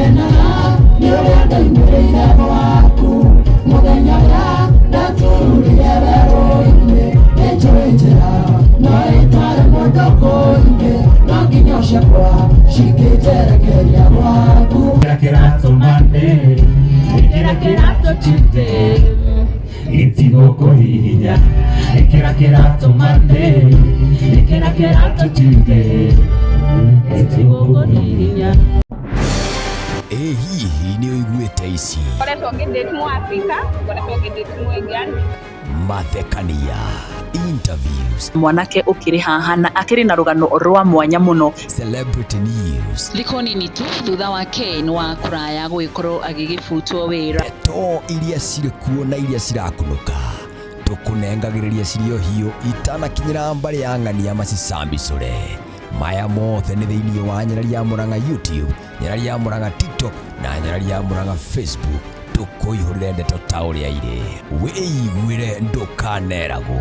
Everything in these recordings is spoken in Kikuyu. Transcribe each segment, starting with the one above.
Nĩngenaga nĩ ũrĩa ndoimĩrĩire gwaku mũthenya ũrĩa ndatururire werũ-inĩ. Nĩnjũĩ njĩra no ĩtware mũndũ kũingĩ, no nginya ciakwa cingĩnjerekeria gwaku. Ĩkĩra kĩratũ Monday, ĩkĩra kĩratũ Tuesday, itigũkũhihinya. Ĩkĩra kĩratũ Monday, ĩkĩra kĩratũ Tuesday, itigũkũhihinya. Ĩ hihi nĩ ũiguĩte ici? Ngoretwo ngĩdate Mũafrika, ngoretwo ngĩdate Mũindian. Mathekania, interviews, Mwanake ũkĩrĩ haha na akĩrĩ na rũgano rwa mwanya mũno. Celebrity news, Thikũ nini tu thutha wa Kane wa kũraya gũgĩkorwo agĩgĩbutwo wĩra. Ndeto iria cirĩ kuo na iria cirakunũka tũkũnengagĩrĩria cirĩ o hiũ itanakinyĩra mbarĩ ya ng'ania macicambicũre. Maya mothe nĩ thĩinĩ wa Nyarari ya Mũrang'a YouTube, Nyarari ya Mũrang'a TikTok na Nyarari ya Mũrang'a Facebook. Tũkũihũrĩre ndeto ta ũrĩa irĩ, wĩiguĩre ndũkaneragwo.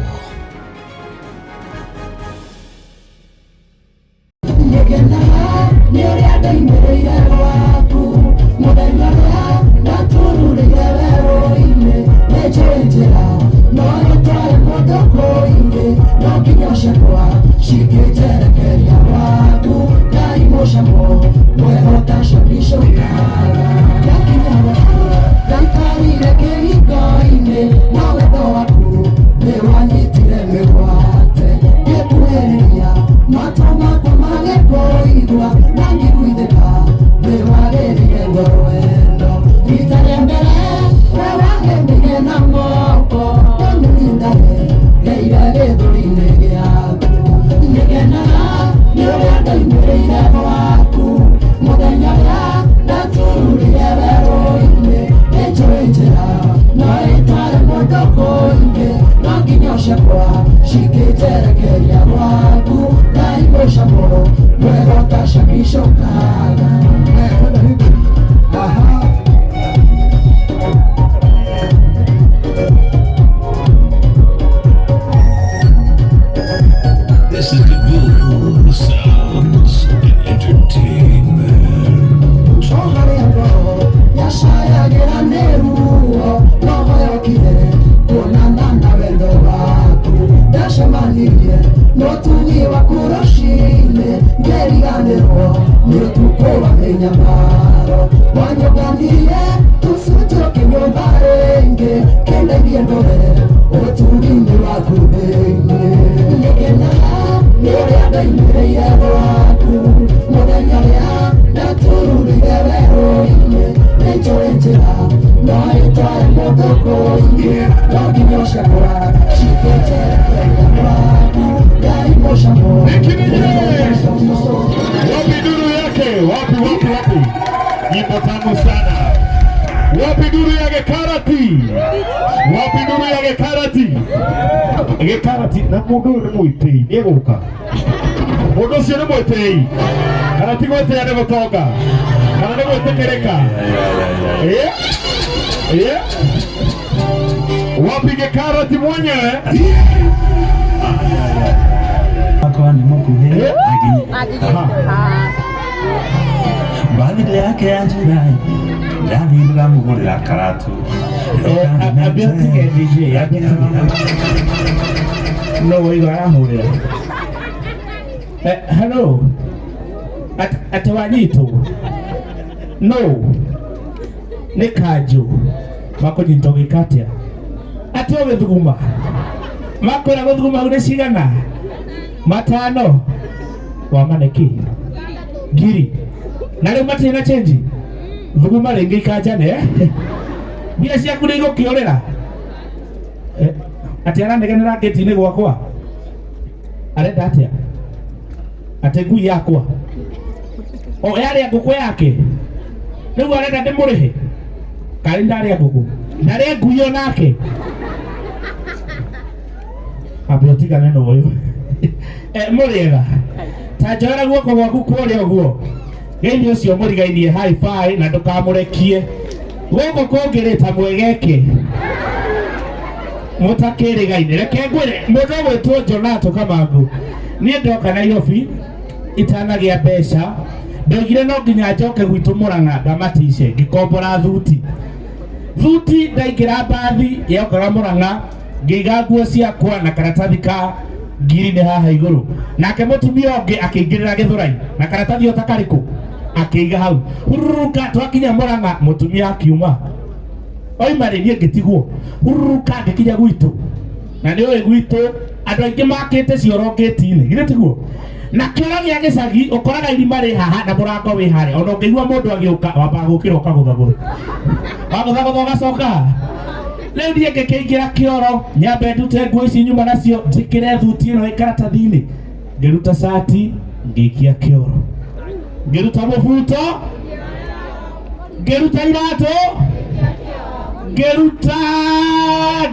Nĩngenaga nĩ ũrĩa ndoimĩrĩire gwaku mũthenya ũrĩa ndatururire werũ-inĩ. Nĩnjũĩ njĩra no ĩtware mũndũ kũingĩ, no nginya ciakwa cingĩnjerekeria gwaku. Ngai mũcamo mwega ũtacamicũkaga, ndakinya gwaku ndaikarire kĩhingo-inĩ, no wendo waku nĩ wanyitire mĩgwate. Ngĩkuhĩrĩria matũ makwa magĩkũigua, na ngĩiguithĩka nĩ wagĩrire rwendo. Rita rĩa mbere we wangĩmire na moko, ndũmĩrindare ngeire gĩthũri-inĩ gĩaku. Nĩngenaga nĩ ũrĩa ndoimĩrĩire gwaku mũthenya ũrĩa ndatururire werũ-inĩ. Nĩnjũĩ njĩra no ĩtware mũndũ kũingĩ, no nginya ciakwa cingĩnjerekeria gwaku. Ngai mũcamo mwega ũtacamicũkaga. Aha. This is the Guru Sounds Entertainment. O harĩa ngoro yacayagĩra nĩ ruo, roho yokire kuonana na wendo waku. Ndacemanirie na ũtugi waku rũcinĩ, ngĩriganĩrwo nĩ ũtukũ wa mĩnyamaro. Wanyũnganirie tũcunjĩ ũkĩnyũmba rĩngĩ, kĩndeithie ndũre ũtugi-inĩ waku thĩinĩ. Nĩngenaga nĩ ũrĩa ndoimĩrĩire gwaku mũthenya ũrĩa ndatururire werũ-inĩ. Nĩnjũĩ njĩra no ĩtware mũndũ kũingĩ, no nginya ciakwa cingĩnjerekeria gwaku. Ngai mũcamo. Wapi duru yake? Wapi, wapi, wapi? Nyimbo tamu sana. Wapi duru ya Gekarati? Wapi duru ya Gekarati? Gekarati na mundu uyu ni mwitĩi nĩ egũka. Mundu ũcio nĩ mwĩtĩi. Kana ti gwĩtĩa nĩ gũtonga. Kana nĩ gwĩtĩkĩrĩka. Eh? Eh? Wapi Gekarati mwenyewe? Akwa nĩ mũkuhĩ. Eh? Aha. Birthday yake ya Julai ndathiĩ ndĩramũgũrĩra karatu. Ambia ũtige DJ, ambia no waigua arahũrĩra. Hello. Atĩ wanyitwo? No. Nĩ kanjũ. Makũnyita ũgĩka atĩa? Atĩ ũgĩthuguma. Makwĩra gũthuguma hau nĩ cigana? Matano. Wamane kĩ? Ngiri. Na rĩu matirĩ na chenji? Thuguma rĩngĩ ikanjane. Eh? Mbia ciaku nĩ igũkĩũrĩra. Atĩ aranegenera ngĩti-inĩ gwakwa. Arenda atĩa? Atĩ ngui yakwa. O yarĩa ngũkũ yake. Rĩu arenda ndĩmũrĩhe. Karĩ ndarĩa ngũkũ. Ndarĩa ngui o nake. Ambe ũtigane na ũyũ. Mũrĩega. Ta njoera guoko gwaku kũrĩa ũguo. Geithia ũcio mũrigainie high five na ndũkamũrekie. Gũkũ kũngĩ rĩ ta mwegeke. Mũtakĩrĩgaine. Reke ngwĩre mũndũ ũgwĩtwo Jonato Kamangu. Niĩ ndoka Nairobi itanagĩa mbeca. Ndoigire no nginya njoke gwitũ Murang'a ngamatice, ngĩkombora thuti. Thuti ndaingĩra mbathi yokaga Murang'a, ngĩiga nguo ciakwa na karatathi ka ngiri nĩ haha igũrũ. Nake mũtumia ũngĩ akĩingĩrĩra Gĩthũrai na karatathi o ta karĩkũ akĩiga hau. Hururuka twakinya Murang'a, mũtumia akiuma. Oima rĩ, niĩ ngĩtigwo. Hururuka ngĩkinya gwitũ. Na nĩ ũĩ gwitũ andũ aingĩ makĩte cioro ngĩti-inĩ, githĩ tiguo? Na kĩoro gĩa gĩcagi ũkoraga irima rĩ haha na mũrango wĩ harĩa, ona ũngĩigua mũndũ agĩũka wambaga gũkĩra ũkagũthagũtha, wagũthagũtha ũgacoka. Rĩu niĩ ngĩkĩingĩra kĩoro, nyambe ndute nguo ici nyuma nacio, njĩkĩre thuti ĩno ĩ karatathi-inĩ, ngĩruta cati ngĩikia kĩoro, ngĩruta mũbuto, ngĩruta iratũ, ngĩruta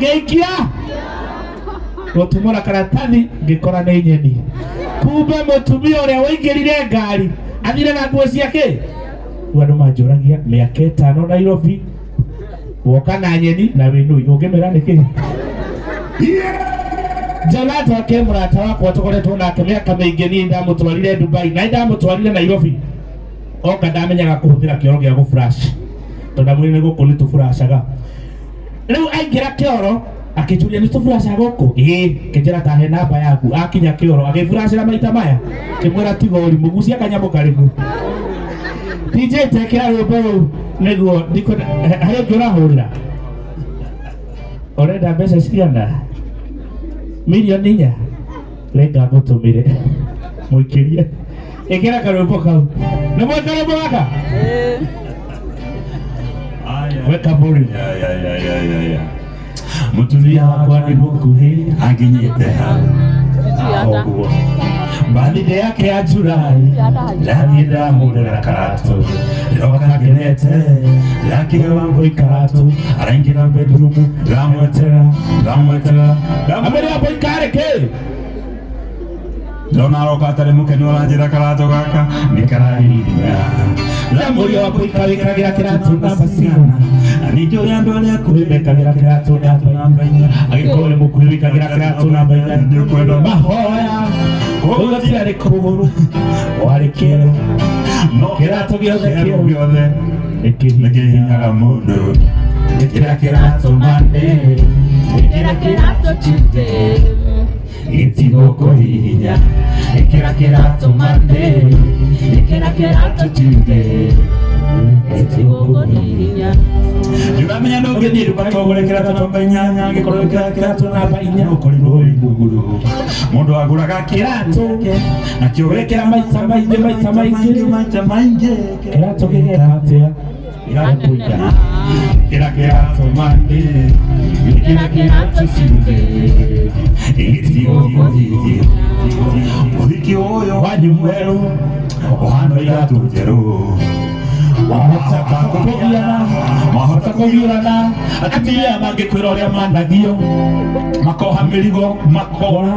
ngĩikia gũtumũra karatathi, ngĩkora nĩ nyeni. Kumbe mũtumia ũrĩa waingĩrire ngari athire na nguo ciake. Rĩu andũ manjũragia mĩaka 5 Nairobi woka na nyeni na wĩnui, ũngĩmĩra nĩkĩ? Jonathan ke mũrata wakwa tũkoretwo nake mĩaka mĩingĩ, niĩ ndamũtwarire Dubai na ndamũtwarire Nairobi. Oka ndamenyaga kũhũthĩra kĩoro gĩa gũflash, tondũ ndamwĩrire gũkũ nĩ tũflashaga. Rĩu aingĩra kĩoro akĩnjũria nĩ tũflashaga gũkũ? Ĩĩ. Kĩnjĩra tahe namba yaku. Akinya kĩoro agĩflashĩra maita maya, kĩmwĩra tiga ũrimũ, gucia kanyamũ karĩkũ. DJ tekĩra rwĩmbo rũu nĩguo ndikwenda harĩ ũngĩ ũrahũrĩra. Ũrenda mbeca cigana? 4 milioni? Renga ngũtũmĩre mũikĩrie. Ĩkĩra karwĩmbo kau. Nĩ mwĩ karwĩmbo gaka? Weka volume. Mũtumia wakwa nĩ mũkuhĩ anginyĩte hau ũguo Birthday yake ya Julai ndathiĩ ndamũgũrĩra karatũ, ndĩroka ngenete, ndakĩhe Wambũi karatũ, araingĩra bedroom, ndamwetera ndamwetera. Amĩrĩ Wambũi karĩ kĩ? Ndona aroka atarĩ mũkenu, aranjĩra karatũ gaka nĩ kararirinya. Ndamũria Wambũi kawĩkagĩra kĩratũ namba cigana? Na ningĩ ũrĩa andũ arĩa akuhĩ mekagĩra kĩratũ namba 4, angĩkorwo nĩ mũkuhĩ wĩkagĩra kĩratũ namba 4. Nĩ ũkwenda mahoya gũtiarĩ kũgũrũ kwarĩ kĩero, no kĩratũ gĩothe kĩero gĩothe nĩkĩhinyaga nĩkĩhinyaga mũndũ. Ĩkĩra kĩratũ Monday, Ĩkĩra kĩratũ Tuesday, gĩtigũkũhihinya. Ĩkĩra kĩratũ Monday, ĩkĩra kĩratũ Tuesday, gĩtigũkũhihinya. Nĩũramenya ndũngĩthiĩ nduka ũgũre kĩratũ namba 8 angĩkorwo wĩkĩra kĩratũ namba 4 ũkorirwo wĩ mũgũrũ. Mũndũ agũraga kĩratũ nakĩo wekĩra maita maingĩ maita maingĩ maita maingĩ. Kĩratũ gĩgeka atĩa? Gĩgakũiga. Ĩkĩra kĩratũ Monday, Ĩkĩra kĩratũ Tuesday, gĩtigũkũhihinya. Ũhiki ũyũ wanyu mwerũ ũhana iratũ njerũ. Wahota kũgiana, wahota kũgiũrana, atumia mangĩkwĩra ũrĩa managio, makoha mĩrigo makora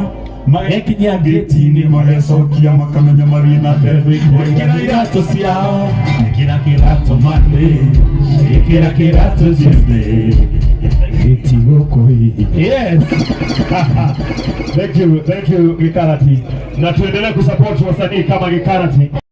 magekinyia ngĩti-inĩ, magecokia makamenya mathiĩ na mbere gwĩkĩra iratũ ciao. Ĩkĩra kĩratũ Monday, ĩkĩra kĩratũ Tuesday, gĩtigũkũhihinya. Yes. Thank you, thank you Gikarati. Na tuendelee kusupport wasanii kama Gikarati.